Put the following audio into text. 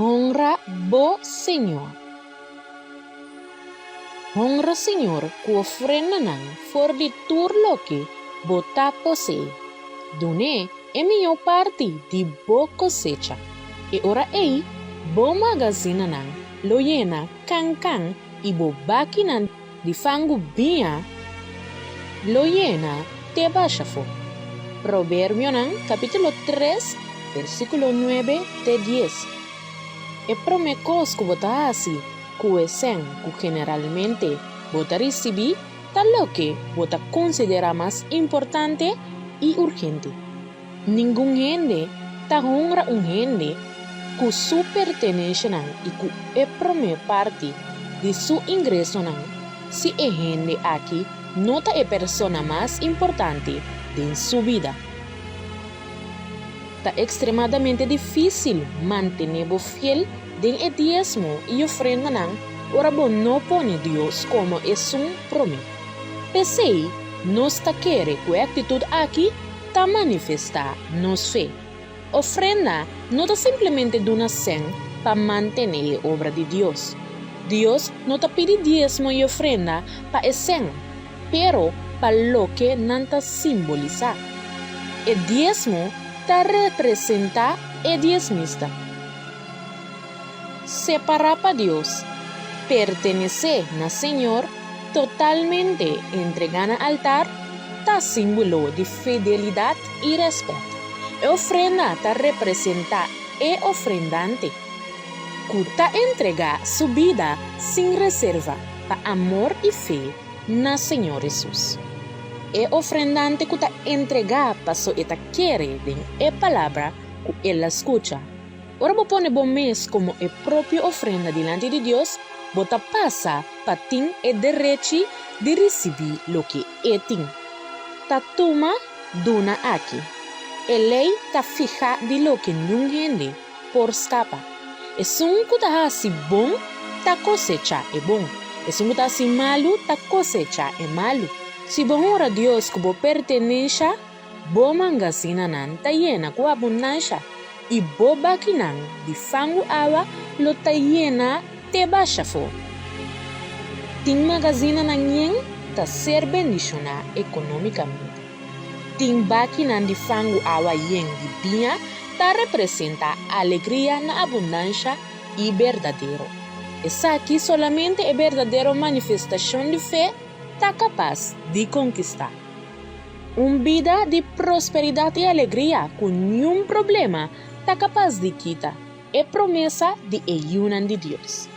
Honra bo Señor. Honra Señor ku ofrendanan for di tur loke bo ta poseé. Dun'é e mihó parti di bo kosecha. E ora ei bo magazinanan lo yena kan-kan i bo bakinan di fangu biña lo yena te basha afó. Proverbionan kapítulo tres, versíkulo nuebe te dies. E promé kos ku bo ta hasi ku e sèn ku generalmente bo ta risibí ta loke bo ta konsiderá mas importante i urgente. Ningun hende ta honra un hende ku su pertenenshanan i ku e promé parti di su ingresonan si e hende aki no ta e persona mas importante den su bida. Ta ekstremadamente difísil mantené bo fiel den e diesmo i ofrendanan ora bo no pone Dios komo esun promé. P'esei, nos ta kere ku e aktitut aki ta manifestá nos fe. Ofrenda no ta simplemente duna sèn pa mantené e obra di Dios. Dios no ta pidi diesmo i ofrenda pa e sèn, pero pa loke nan ta simbolisá. E diesmo ta representá e diesmista. Separá pa Dios, pertenesé na Señor, totalmente entregá na altar, ta símbolo di fidelidat i rèspèt. E ofrenda ta representá e ofrendante, ku ta entregá su bida sin reserva pa amor i fe na Señor Hesus. E ofrendante ku ta entregá paso e ta kere den e palabra ku el a skucha. Ora bo pone bo mes komo e propio ofrenda dilanti di Dios, bo ta pasa pa tin e derechi di risibí loke E tin. Ta tuma duna aki. E lei ta fihá di loke niun hende por skapa. Esun ku ta hasi bon ta kosechá e bon, esun ku ta hasi malu ta kosechá e malu. Si bo honra Dios ku bo pertenensha, Bo mangasinanan ta yena ku abundansha, i bo bakinan di fangu awa lo ta yena te basha afó. Tin magazinanan yen ta ser bendishoná ekonómikamente. Tin bakinan di fangu awa yen di biña ta representá alegria na abundansha i berdadero. Esaki solamente e berdadero manifestashon di fe ta kapas di konkistá. Un bida di prosperidat i alegria ku niun problema ta kapas di kita e promesa di e yunan di Dios.